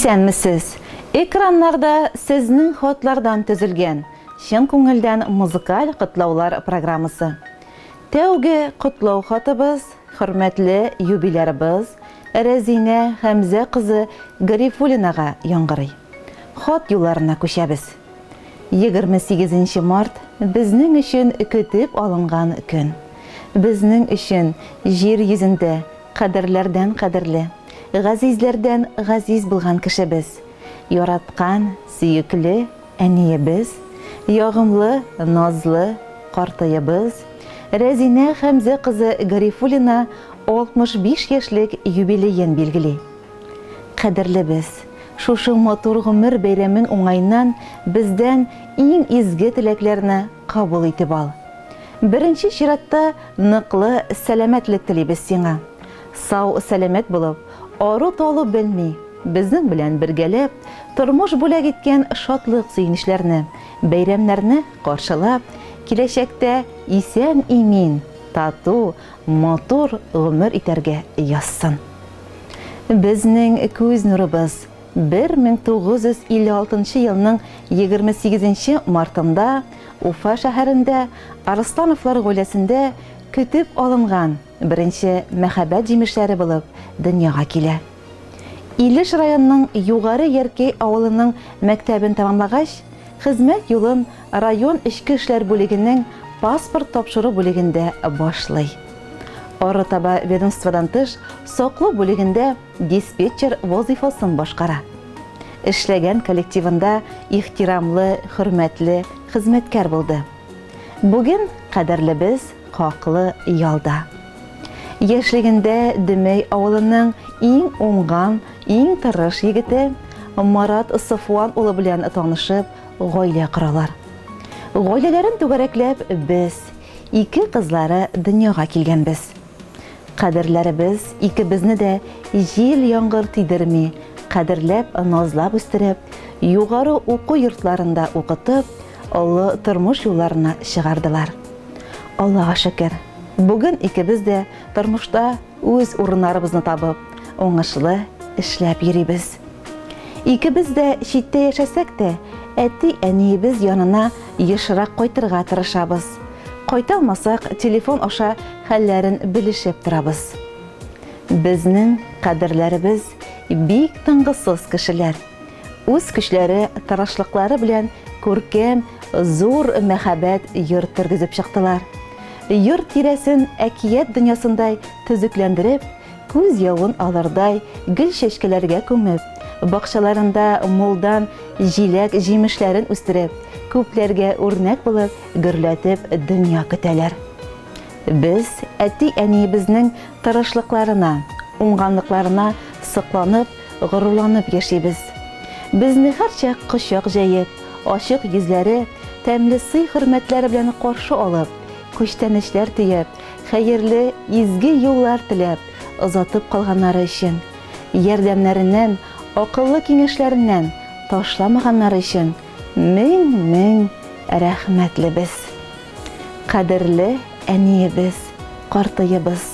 Исәнмесез! Экраннарда сезнең хатлардан төзелгән, чын күңелдән музыкаль котлаулар программасы. Тәүге котлау хатыбыз хөрмәтле юбилярыбыз Рәзинә Хәмзә кызы Гарифуллинага яңгырый. Хат юлларына күчәбез. 28 нче март безнең өчен көтеп алынган көн. Безнең өчен җир йөзендә кадерләрдән кадерле, газизләрдән газиз булган кешебез, яраткан, сөекле әниебез, ягымлы, назлы картыебыз Рәзинә Хәмзә кызы Гарифуллина 65 яшьлек юбилеен билгели. Кадерлебез, шушы матур гомер бәйрәмең уңаеннан бездән иң изге теләкләрне кабул итеп ал. Беренче чиратта ныклы сәламәтлек телибез сиңа. Сау-сәламәт булып, ару-талу белми, безнең белән бергәләп, тормыш бүләк иткән шатлык-сөенечләрне, бәйрәмнәрне каршылап, киләчәктә исән-имин, тату, матур гомер итәргә язсын. Безнең күз нурыбыз 1956 нчы елның 28 нче мартында Уфа шәһәрендә Арыслановлар гаиләсендә көтеп алынган беренче мәхәббәт җимешләре булып дөньяга килә. Илеш районының Югары Яркәй авылының мәктәбен тәмамлагач, хезмәт юлын район эчке эшләр бүлегенең паспорт тапшыру бүлегендә башлый. Арытаба ведомстводан тыш саклау бүлегендә диспетчер вазыйфасын башкара. Эшләгән коллективында ихтирамлы, хөрмәтле хезмәткәр булды. Бүген кадерлебез хаклы ялда. Яшьлегендә Дөмәй авылының иң уңган, иң тырыш егете Марат Сафуан улы белән танышып, гаилә коралар. Гаиләләрен түгәрәкләп без, ике кызлары дөньяга килгәнбез. Кадерләребез икебезне дә җил-яңгыр тидерми, кадерләп, назлап үстереп, югары уку йортларында укытып, олы тормыш юлларына чыгардылар. Аллага шөкер, бүген икебез дә тормышта үз урыннарыбызны табып, уңышлы эшләп йөрибез. Икебез дә читтә яшәсәк тә, әти-әниебез янына ешрак кайтырга тырышабыз. Кайта алмасак, телефон аша хәлләрен белешеп торабыз. Безнең кадерләребез бик тынгысыз кешеләр. Үз көчләре, тырышлыклары белән күркәм, зур мәһабәт йорт тергезеп чыктылар. Йорт тирәсен әкият дөньясындай төзекләндереп, күз явын алырдай гөл-чәчкәләргә күмеп, бакчаларында мулдан җиләк-җимешләрен үстереп, күпләргә үрнәк булып, гөрләтеп дөнья көтәләр. Без әти-әниебезнең тырышлыкларына, уңганлыкларына сокланып, горурланып яшибез. Безне һәрчак кочак җәеп, ачык йөзләре, тәмле сый-хөрмәтләре белән каршы алып, күчтәнәчләр төяп, хәерле, изге юллар теләп, озатып калганнары өчен, ярдәмнәреннән, акыллы киңәшләреннән ташламаганнары өчен мең-мең рәхмәтлебез. Кадерле әниебез, картыебыз!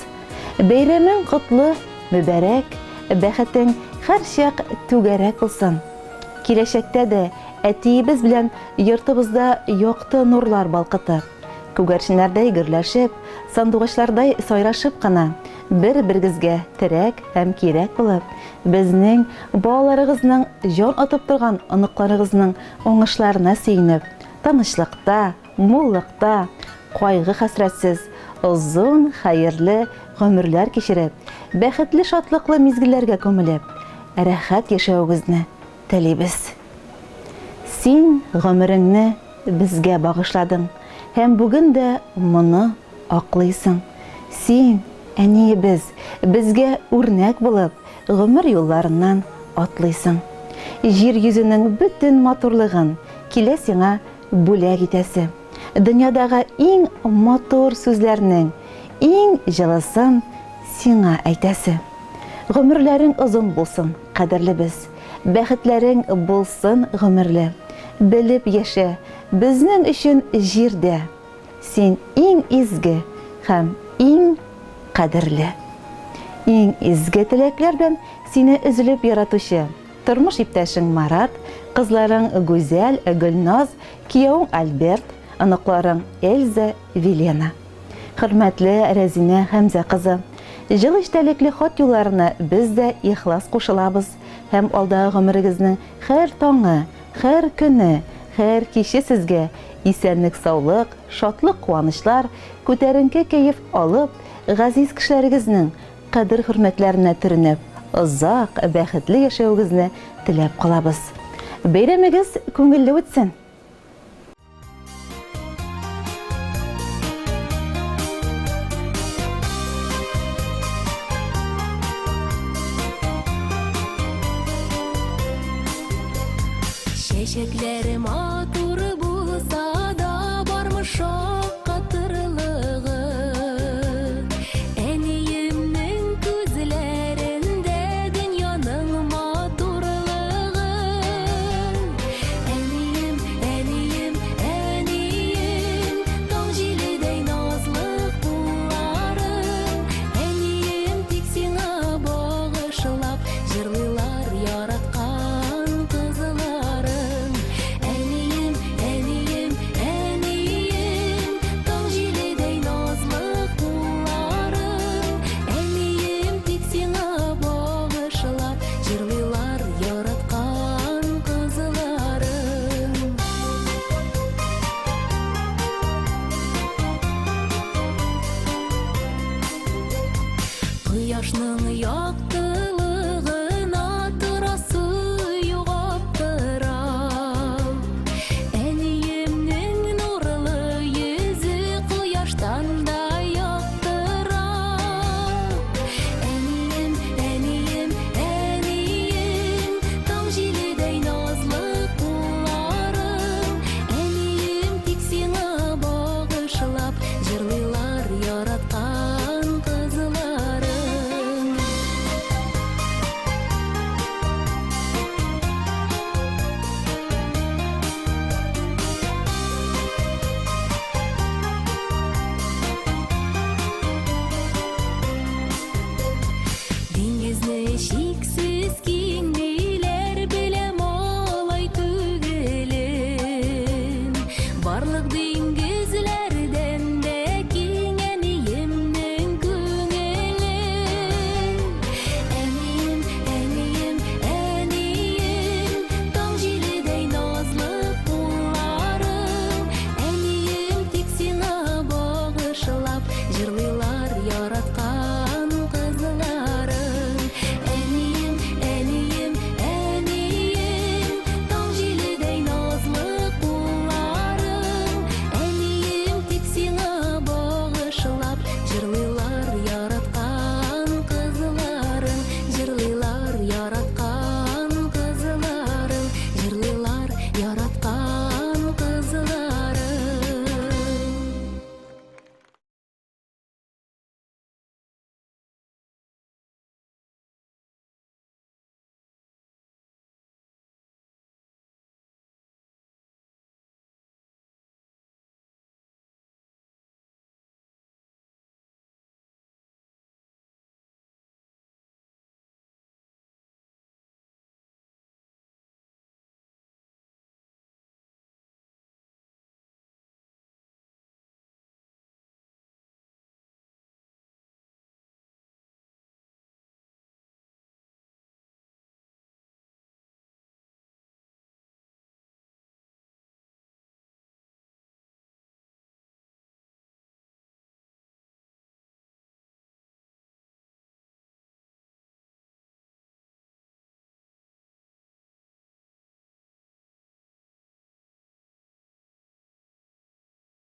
Бәйрәмең котлы, мөбарәк, бәхетең һәрчак түгәрәк булсын! Киләчәктә дә әтиебез белән йортыбызда якты нурлар балкытып, күгәрченнәрдәй гөрләшеп, сандугачлардай сайрашып кына, бер-берегезгә терәк һәм кирәк булып, безнең, балаларыгызның, җан атып торган оныкларыгызның уңышларына сөенеп, тынычлыкта, муллыкта, кайгы-хәсрәтсез, озын, хәерле гомерләр кичереп, бәхетле-шатлыклы мизгелләргә күмелеп, рәхәт яшәвегезне телибез. Син гомереңне безгә багышладың һәм бүген дә моны аклыйсың. Син, әниебез, безгә үрнәк булып, гомер юлларыннан атлыйсың. Җир йөзенең бөтен матурлыгын килә сиңа бүләк итәсе. Дөньядагы иң матур сүзләрнең иң җылысын сиңа әйтәсе. Гомерләрең озын булсын, кадерлебез. Бәхетләрең булсын гомерле. Белеп яшә, безнең өчен җирдә син иң изге һәм иң кадерле. Иң изге теләкләр белән сине өзелеп яратучы. Тормыш иптәшең Марат, кызларың Гүзәл, Гөлназ, киявең Альберт, оныкларың Эльза, Вилена. Хөрмәтле Рәзинә Хәмзә кызы! Җылы эчтәлекле хат юлларына без дә ихлас кушылабыз һәм алдагы гомерегезнең һәр таңы, һәр көне, һәр киче сезгә исәнлек-саулык, шатлык-куанычлар, күтәренке кәеф алып, газиз кешеләрегезнең кадер-хөрмәтләренә төренеп, озак, бәхетле яшәвегезне теләп калабыз. Бәйрәмегез күңелле үтсен! Чәчәкләре матур булса да, бармы шаккатырлыгы? Әниемнең күзләрендә дөньяның матурлыгы. Әнием, әнием, әнием, таң җиледәй назлы кулларың. Әнием, тик сиңа багышлап җырлыйлар яраткан кызларың. Әнием, әнием, әнием, таң җиледәй назлы кулларың. Әнием, тик сиңа багышлап җырлыйлар яраткан кызларың. Кояшның якты.